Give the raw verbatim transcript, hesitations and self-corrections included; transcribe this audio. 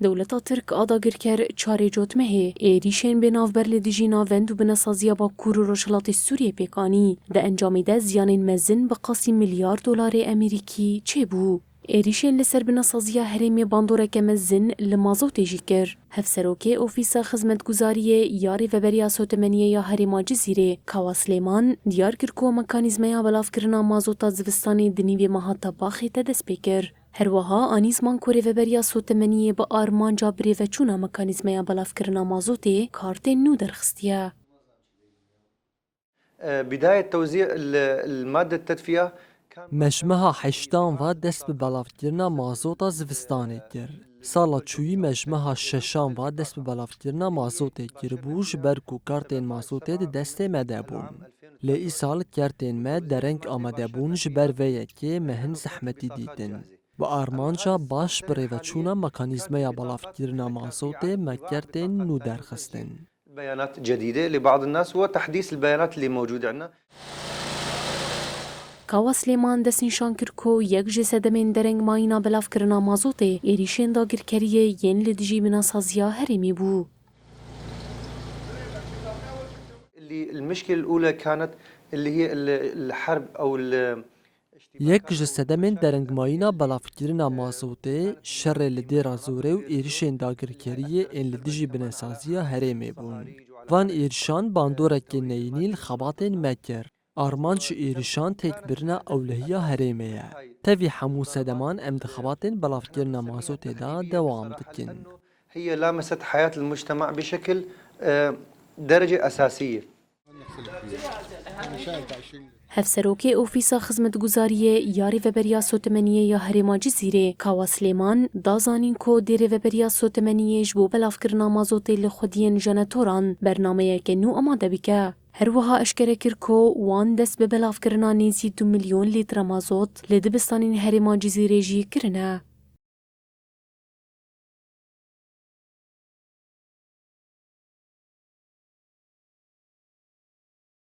Dewleta Tirk a dagirker çarê cotmehê êrîşên bênavber li dijî navend û binesaziya Bakur û Rojhilatê Sûriyê pêk anî. Di encamê de ziyanên mezin bi qasî milyar dolarê Emerîkî çêbû. Êrîşên li ser binesaziya herêmê bandoreke mezin li mazotê jî kir. Hevserokê Ofîsa Xizmetguzariyê ya Rêveberiya Sotemeniyê ya Herêma Cizîrê, Kawa Silêman, diyar kir ku mekanîzmeya belavkirina mazota zivistanê di nîvê meha Tebaxê de dest pê kir. Her wiha anî ziman ku Rêveberiya Sotemeniyê bi armanca birêveçûna mekanîzmeya belavkirina mazotê kartên nû derxistiye. بداية توزيع المادة التدفئة كان Me ji meha heştan ve dest bi belavkirina mazota zivistanê kir. Sala çûyî me ji meha şeşan ve dest bi belavkirina mazotê kiribû, ji ber ku kartên mazotê di destê me de bûn. Lê îsal kertên me dereng amade bûn, ji ber vê yekê me hin zehmetî dîtin. Bi armanca baş birêveçûna mekanîzmeya belavkirina mazotê me kertên nû derxistin. بيانات جديدة لبعض الناس وتحديث البيانات اللي موجودة عندنا. Kawa Silêman destnîşan kir ku yek ji sedemên derengmayîna belavkirina mazotê êrîşên dagirkeriyê yên li dijî binesaziya herêmê bû. اللي المشكلة الأولى كانت اللي هي ال- الحرب أو ال- Yek ji sedemên derengmayîna belavkirina mazotê, şerê li Dêra Zorê û êrişên dagirkeriyê ên li dijî binesaziya herêmê bûn. Van êrişan bandorekê neyînî li xebatên me kir. Armanc ji êrişan têkbirina ewlehiya herêmê ye. Tevî hemû sedeman em di xebatên belavkirina mazotê de dewam dikin. هي لامست حياة المجتمع بشكل آه، درجة أساسية. Hevserokê Ofîsa Xizmetguzariyê ya Rêveberiya Sotemeniyê ya Herêma Cizîrê, Kawa Silêman, da zanîn ku dê Rêveberiya Sotemeniyê ji bo belavkirina mazotê li xwediyên jeneratoran bernameyeke nû amade bike. Her wiha eşkere kir ku wan dest bi belavkirina nêzî du milyon lître mazot li dibistanên herêma Cizîrê jî kirine.